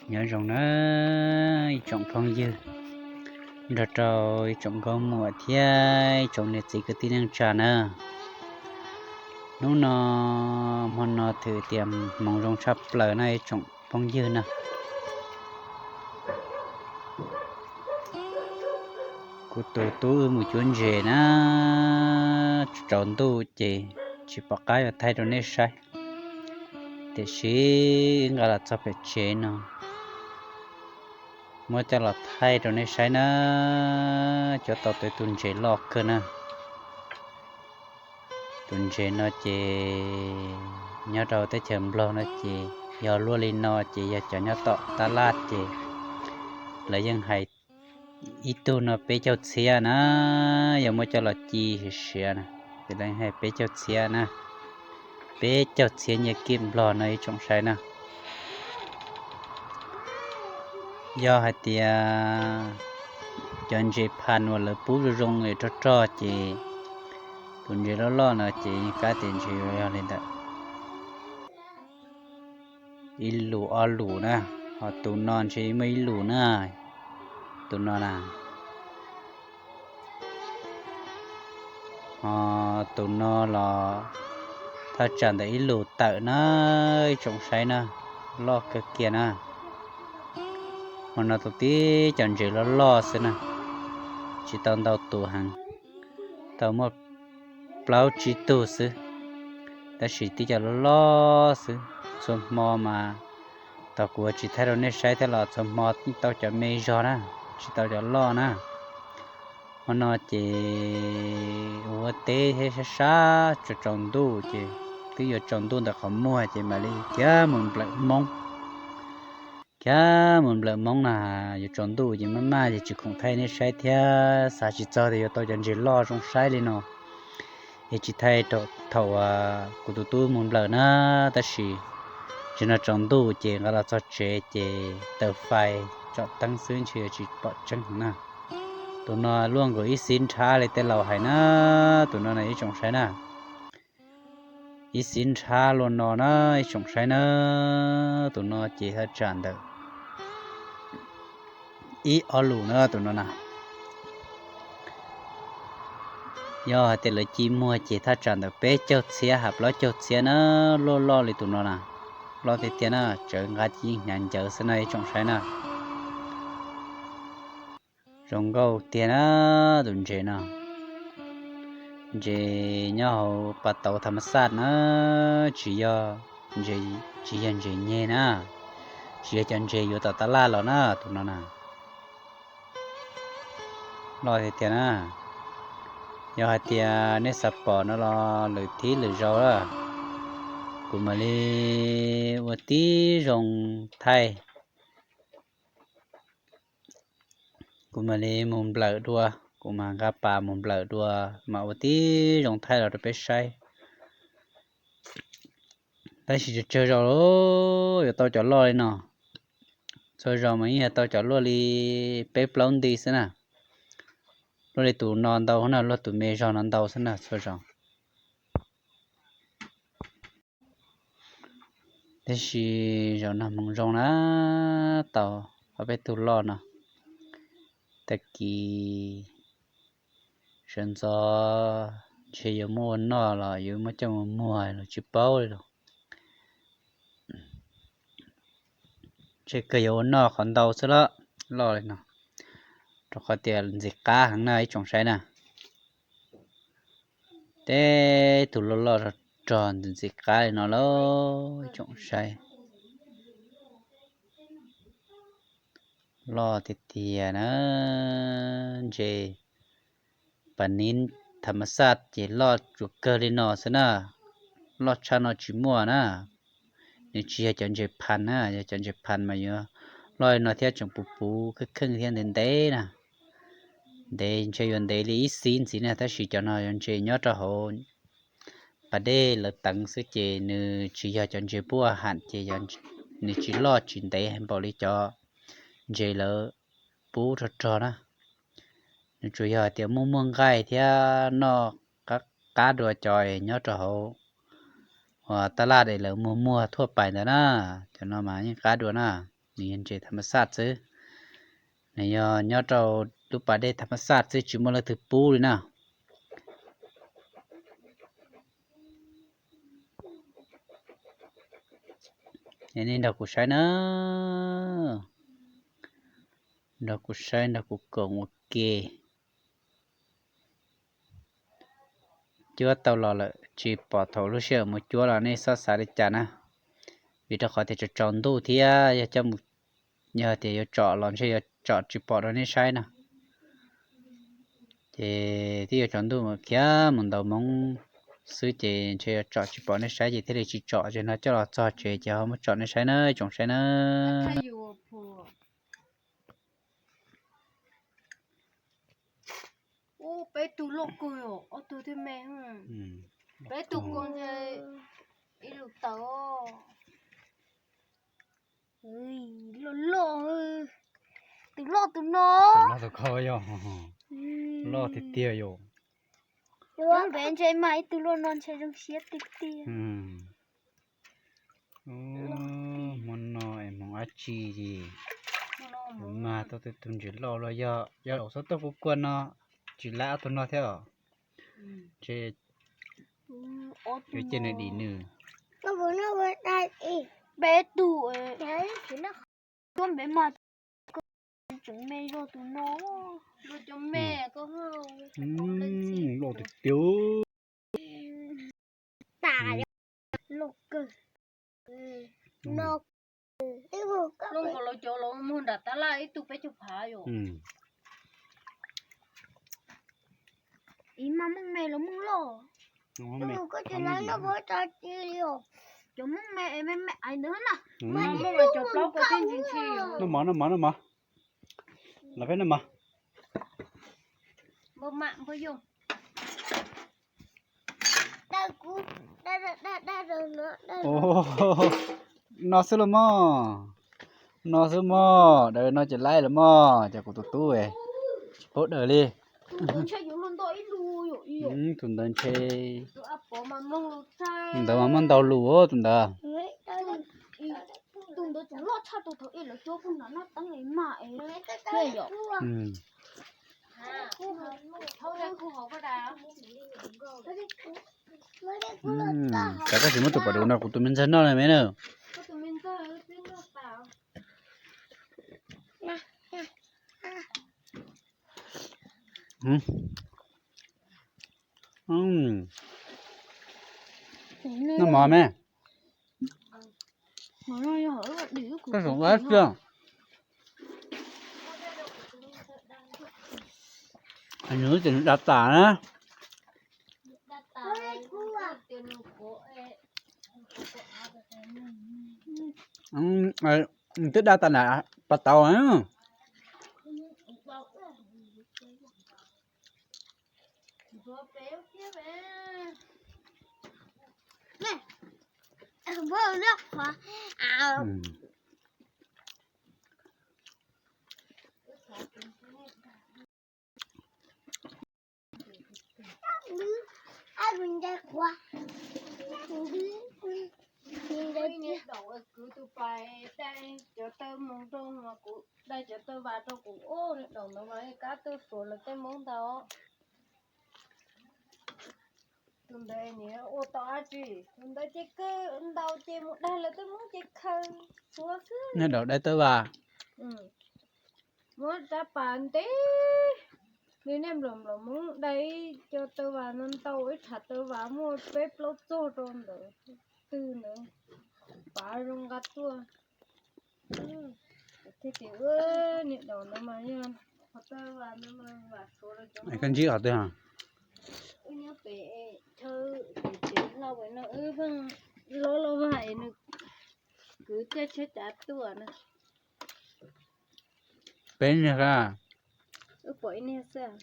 Nyob zoo na ib tsoom phooj ywg, nrog rau ib tsoom nkauj muam thiab ib tsoom niam txiv kwv tij neej tsa na. Hnub no, hmo no thwm tias hmoov zoo tshaj plaws na ib tsoom phooj ywg na. Kuv tus tub wb mus cuab ntses na, tsaus ntuj ces tsis pom qab yuav thaij rau nej saib, tiam sis wb nqa los txog pem tsev no muab coj los thaij rau nej saib na. Cov tau tus ntses loj kawg na. Tus ntses no ces nyob rau teb chaws Nplog no ces yog luaj li no ces yog cov nyob tom tab laj ces lawv yeej hais ib tug no peb caug txhiab na, yog muab coj los ci siav siav na, ces lawv hais peb caug txhiab na, peb caug txhiab nyiaj kij Nplog no ib tsoom saib na. Yog hais tias cov ntses phas uas lawv pub zoo zoo es rog rog ces tus ntses loj loj no ces kab tias ntses yuav yog li ntawm ib lus ob lus na, ho tus no ntshe muaj ib lus na, tus no na. Ho tus no los thaj tsam ntawm ib lus tawm na, ib tsoom saib na, loj kawg kiag na. Hmo no tau tib cov ntses loj loj xwb na, tsis tau ntau tus heev, tau muaj plaub tsib tug xwb, tab sis tib cov loj loj xwb. Txhua hmo mas tau kuv tsis thaij rau nej saib thiab los txhua hmo tau cov me zog na, tsis tau cov loj na. Hmo no ces ua teb thiab sab sab tsaus tsaus ntuj ces twb yuav tsaus ntuj ntawm qhov muag ces mam li khiav mus nplawm hmoob. Khiav mus nplawm hmoob na, yuav tsaus ntuj ces maj maj ces tsis khoom thaij nej saib thiab xav tsis txog tias yuav tau cov ntses loj zoo saib li no. Es tsis thaij rau thaum kuv tus tub mus nplawm na, tab sis tsis no tsaus ntuj ces nqa los txog tsev ces taws fais tsom teeb xwb ntshe yuav tsis pom tseeb na. Tus no luaj nkaus ib xib nrhab li tej laus hais na, tus no na ib tsoom saib na. Ib xib nrhab luaj no na ib tsoom saib na, tus no ces thaj tsam ntawm ib ob lus na tus no na. Yog hais tias lawv ci muag ces thaj tsam ntawm peb caug txhiab ha plaub caug txhiab na, loj loj li tus no na, loj tiag tiag na, tsawv nqa ci yeej hnyav ncawv xwb na ib tsoom saib na. Zoo nkauj tiag na tus ntses no. Ntses nyob hauv pas tauv tham mas xaj na, tsis yog, tsis yog ntses nyeg na, tsis yog cov ntses yuav tom tab laj los na tus no na. Loj tiag tiag na. Yog hais tias nej xav pom no los lwm thib lwm zaus lawm, kuv mam li ua tib zoo thaij. Kuv mam li mus nplawm dua, kuv mam nqa pas mus nplawm dua, mam ua tib zoo thaij los rau peb saib. Tab sis tsawg tsawg zaus yuav tau cov loj li no, txhua zaus mas yeej yog tau cov luaj li peb plaub nti xwb na. Luaj li tus no ntau na, luaj tus me zog no ntau xwb na txhua zaus. Tab sis zaum no hmoov zoo na, tau ob peb tug loj no. Tag kis sawv ntxov ntshe yuav muab ua noj los yuav muab coj mus muag los tsis paub li los. Ntshe kawg yuav ua noj qhov ntau xwb loj li no, rau qhov tias ntxim qab heev na ib tsoom saib na. Teb tug loj loj rog rog ntxim qab li no lauj ib tsoom saib. Loj tiag tiag na, ntses pas niv tham mas xaj ces loj tsuas kawg li no xwb na, loj tshaj no tsis muaj na. Nws tsis yog cov ntses phas na, yog cov ntses phas mas yuav loj li no thiab tseem puv puv kheej kheej thiab ntev ntev na. Ntev ntshe yuav ntev li ib xib ntxiv na, tab sis cov no yog ntses nyob rau hauv pas dej lawv teev xwb ces nws tsis yog cov ntses pub ham ces nws tsis loj tsis ntev npaum li cov ntses lawv pub rog rog na. Nws tsuas yog hais tias muaj muaj nqaij thiab noj qab dua cov nyob rau hauv uas taj laj es lawv muag muag thuaj pais ntawd na, cov no mas yeej qab dua na. Nws yog ntses tham mas xaj xwb. Nws yog nyob rau lub pas dej tham mas xaj xwb, tsis muaj leej twg pub li na. Es nej nrog kuv saib na, nrog kuv saib, nrog kuv koom ua ke. Cuab tau los lawm, tsis pom thaum lub sij hawm mus cuab los nej xob xav li cas na. Vim rau qhov tias tsaus tsaus ntuj thiab, yog coj mus, yog tias yuav tsom los ntshe yuav tsom tsis pom rau nej saib na. Ces twb yuav tsaus ntuj khiav mus ntaus hmoov xwb ces ntshe yuav tsom tsis pom nej saib ces thiaj li tsis tsom, ces no coj los txog tsev ces ho muab tsom nej saib na, tsoom saib na. Ub, peb tug loj kawg, ob tug thiaj me. Peb tug kawg ntshe ib lub tawm. Loj loj, tus loj tus no. Tus loj tus kho yog loj tiag tiag yom. Npe ntshe mas ib tug loj no ntshe zoo siab tiag tiag. Hmo no es hmoov dab tsi es mas tau tus ntses loj los yog, yog laus txhob tuaj kuv kua no, tsis laib ob tug no thiab os. Ntshe yuav cia nws dim nws. Peb tug, cuab npe mas tseem me zog tus no. Loj tiag tiag. Loj kawg. Loj nkaus lawv cov los muag nram tab laj ib tug peb caug phav yom. Ib mas Hmoob me los Hmoob loj. Cov Hmoob me es me me ais ntawd na. Cov plaub kua thiaj ntsis ntsis. Noj mov, noj mov, noj mov. Los peb noj mov. Npawg mam npawg yog. No xwb los mog. No xwb mog, daws no ces laib los mog, ces kuv tus tub tsis paub daws li. Tus ntawd ntshe, tus ntawd mas muaj ntau lus tus ntawd. Tus ntawd tseem loj tshaj rau thaum ub lawv cuab kuj nram noj teeb es mas es thiaj yom. Cas koj tsis muab tus pom dua no kuv tus me ntxawg noj na me na. Noj mov me. Koj sum ua tiag. Nws twb tias nws da tas na. Nws twb da tas nram pas tauv na. Kwv tus pais dai cov taw mus rau mas kuv dai cov taw vas rau kuv ua niag daum ntawd mas kab tuaj suav lawv tej Hmoob ntau. Tus ntawd niag ua tau dab tsi, tus ntawd ces kawg ntaus ces mus dag lawv tej Hmoob ces khaws suav xwb. Niag daum dai taw vas. Muab rab pas ntev li nej nplawm nplawm Hmoob dai cov taw vas no ntau ib tshav taw vas muaj peb plaub txog rau ntawd twg ntawd, pav zoo nqa tuaj. Thiaj tias niag daum ntawd mas yog qhov taw vas ntawd mas vam suav rau cov. Koj ntsib qhov twg? Wb nyob pem chaw pem tsev hlau no wb pheej lob lob vag es nws kwv caij tsheb cav tuaj na. Peb niag ka. Wb pom ib niag xwb.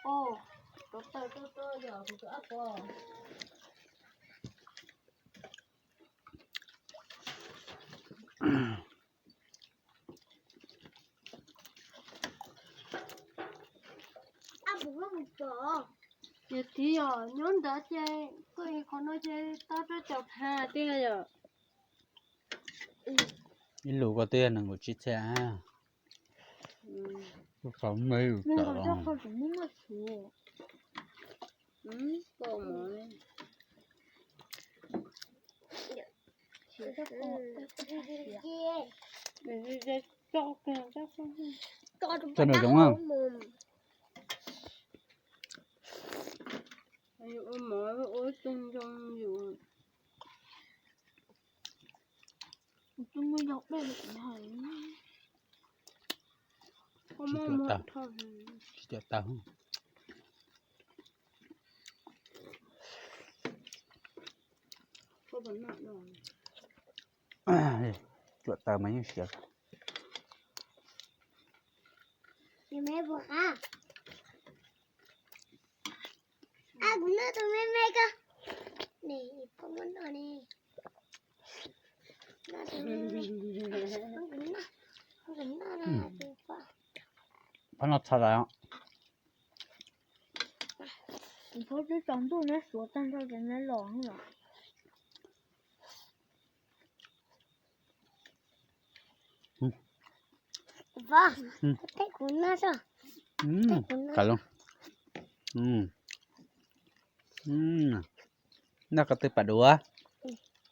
Rauv taws rau rau yom kuv tus ab pog. Yog tiv yog nyob nrad ces Qhov no ces tau rau caum phav tiag yom. Ib lus ko twb yog nees nkaum tsib txhiab. Tus qhov me yus tawm los. Tso nws zoov na. Tsis tuam tau. Tuam tau mas yeej siav. Kuv noj tus me me ko. Pab no txha lawm. Kuv phob twb tsaus ntuj neb suav tag nrho ces neb los los. Kuv phob, kuv noj so. Kuv noj. Noj ko tw pam duav.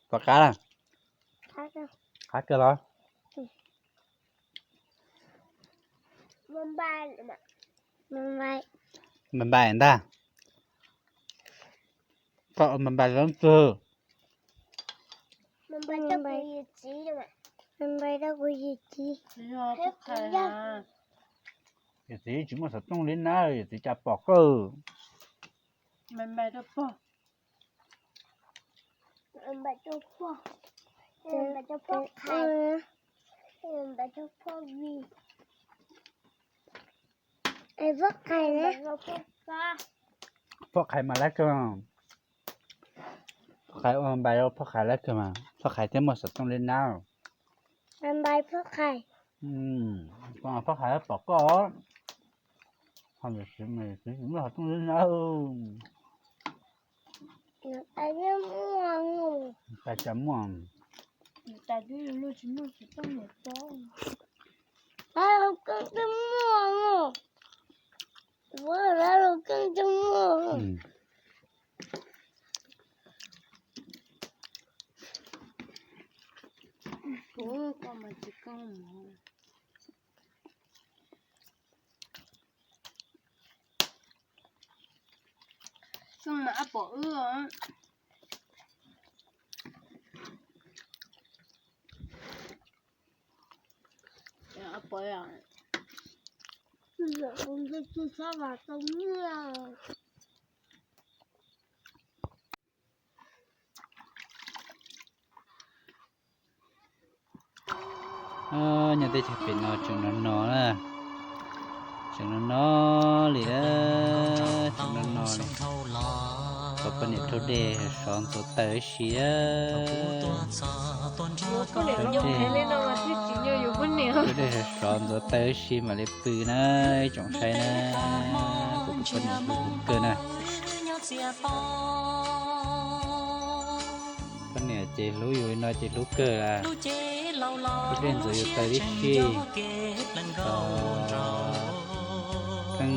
Pom qab lawm. Qab kawg los. Npais npais ntag. Koj ua npais npais leej twg? Npais rau kuv yawm txiv. Yawm txiv tsis muaj xov tooj li na, yawm txiv cas pom koj. Phoj Khais mas lab kawg. Phoj Khais ua npais rau Phoj Khais lab kawg mas Phoj Khais thiaj muaj xov tooj li na. Phoj Khais, Phoj Khais pom koj. Ho yawm txiv mas yawm txiv tsis muaj xov tooj li na. Tais cas muaj. Tais twb luag tsis muaj xov tooj niam tso. Tais los koj twb muaj. Ua los koj twb muaj. Kuv koj mas tsis koj mov. Xyoo mas ab pom wb. Nyob teb chaws pem no tseem no no na, tseem no no li, tseem no no li. Tus poj niam raug dej sov ntxuav taw ib si. Raug dej sov ntxuav taw ib si mam li pw na, ib tsoom saib na. Kuv tus poj niam hlub kuv kawg na. Poj niam ces hlub yus li no ces hlub kawg. Raug dej ntxuav yus taw ib si. Pheej,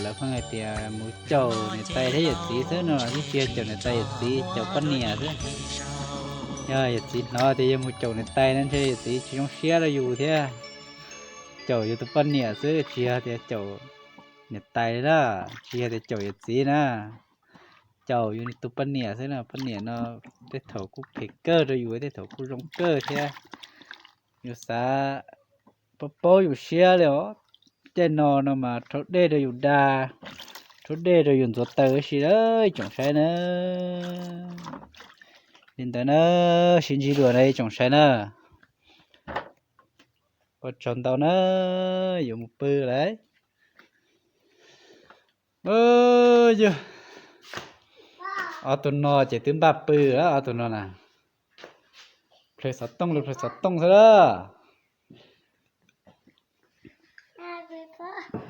lawv pheej hais tias mus caum niam tais thiab yawm txiv xwb no los twb tsis yog caum niam tais yawm txiv, caum poj niam xwb. Yog yawm txiv hnov tias yog mus caum niam tais no ntshe yawm txiv tsis zoo siab rau yus thiab. Caum yus tus poj niam xwb, tsis yog tias caum niam tais na, tsis yog tias caum yawm txiv na. Caum yus tus poj niam xwb na, poj niam no tej thaum kuj phem kawg rau yus, tej thaum kuj zoo kawg thiab. Yus xav paub paub yus siab li os. Caij no no mas rhaub dej rau yus da, rhaub dej rau yus ntxuav taw ib si, ib tsoom saib na. Li ntawd na, sib ntsib dua na ib tsoom saib na. Ua tsaug ntau na, yuav mus pw lawm. Yog ob tug no ces twb npaj pw, ob tug no na. Plhws xov tooj li plhws xov tooj xwb lawm.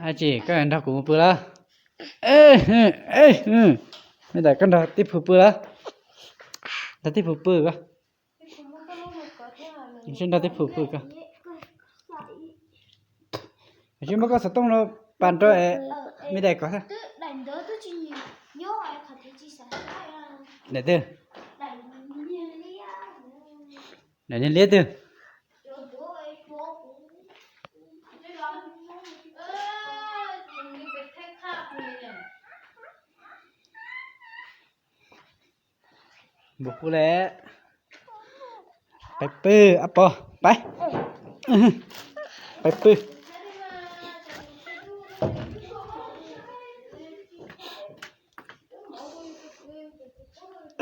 Ab tsi, koj nrog kuv mus pw lawm. Me dais, koj nrog tij phu pw lawm? Nrog tij phu pw ko. Sib nrog tij phu pw ko. Sib muab koj xov tooj no pas rau me dais kom. Daim twg? Daim niag liab twg? Npus pub le. Pais pw, a pog, pais. Pais pw.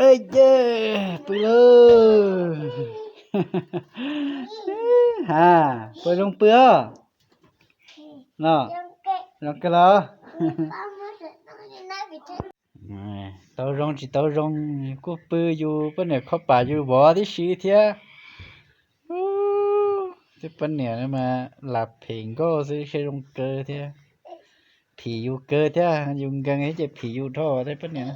Ej, pw lauj. Ha, puas zoo pw os? No, zoo kawg los? Tau zoo tsis tau zoo, kuj pw yus poj niam khob pam yus vov tib si thiab. Tej poj niam no mas lam phem nkauj xwb, siab zoo kawg thiab. Phim yus kawg thiab, yus nkees thiab ces phim yus dhau tej poj niam.